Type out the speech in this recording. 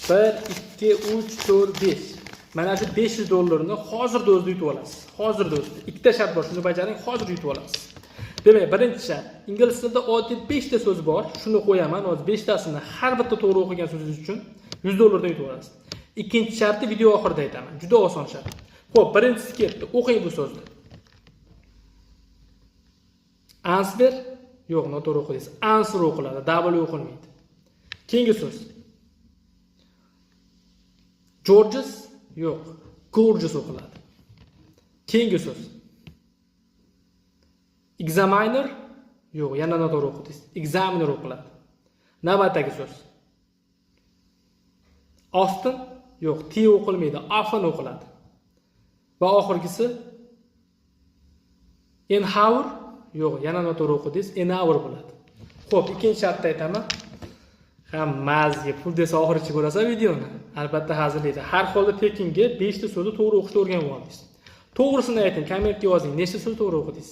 1, 2, 3, 4, 5. Mana shu 500 dollarni hozirda o'zida yutib olasiz. Hozirda o'zida. Ikkita shart bor, shuni bajaring, hozir yutib olasiz. Demak, birinchi shart. Ingliz tilida oddiy 5 ta so'z bor. Shuni qo'yaman. Hozir 5 tasini har bitta to'g'ri o'qigan so'zingiz uchun 100 dollardan yutib olasiz. Ikkinchi shartni video oxirida aytaman. Juda oson shart. Xo'p, birinchisi ketdi. O'qing bu so'zni. Answer? Yo'q, noto'g'ri o'qidingiz. Answer o'qiladi, W o'qilmaydi. Keyingi so'z. Georges? Yo'q, gorgeous o'qiladi. Keyingi so'z. Examiner? Yo'q, yana noto'g'ri o'qidingiz. Examiner o'qiladi. Navbatdagi so'z. Often? Yo'q, T o'qilmaydi, often o'qiladi. Va oxirgisi an hour? Yo'q, yana noto'g'ri o'qidingiz. An hour bo'ladi. Xo'p, ikkinchi shartni aytaman. Ha, mazga pul desa oxiricha ko'rasan videoni. Albatta hazillaydi. Har holda tekinga 5 ta so'zni to'g'ri o'qishni o'rganib oldingiz. To'g'risini ayting, kommentga yozing. Nechta so'z to'g'ri o'qidingiz?